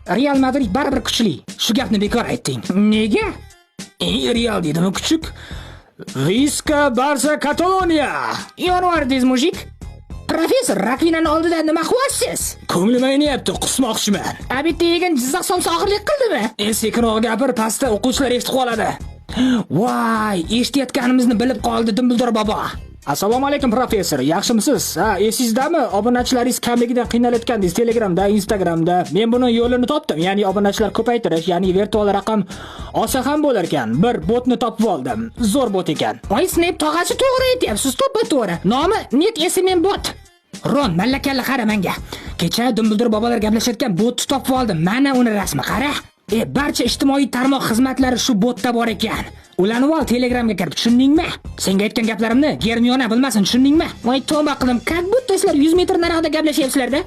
Real Madrid baribir kuchli. Shu gapni bekor aytding. Nega? E, Real deydimi, kuchuk? Visca Barsa Kataloniya. Yonvardingiz, мужик. Professor, rakvinani oldida nima qilyapsiz? Ko'nglim ayniyapti, qusmoqchiman. A bitta yegan Jizzax somsa og'irlik qildimi? E, sekinroq gapir, pastda o'quvchilar eshitib qoladi. Voy, eshitayotganimizni bilib qoldi Dumbldor bobo. Assalomu alaykum, professor. Yaxshimisiz? Ha, esingizdami? Obunachilaringiz kamligidan qiynalayotgandingiz Telegramda, Instagramda. Men buni yo'lini topdim. Ya'ni obunachilar ko'paytirish, ya'ni virtual raqam olsa ham bo'lar ekan. Bir botni topib oldim. Zo'r bot ekan. Voy, Snap tog'asi, to'g'ri aytyapsiz, to'ppa-to'g'ri. Nomi Net SMM bot. Ron, mallakalla, qara menga. Kecha Dumbldor bobolar gaplashayotgan botni topib oldim. Mana uni rasmi, qara. E, barcha ijtimoiy tarmoq xizmatlari shu botda bor ekan. Ulanib ol Telegramga kirib, tushundingmi? Senga aytgan gaplarimni Germiona bilmasin, tushundingmi? Voy, tavba qildim. Как будто sizlar 100 metr naryoqda gaplashyapsizlar-da.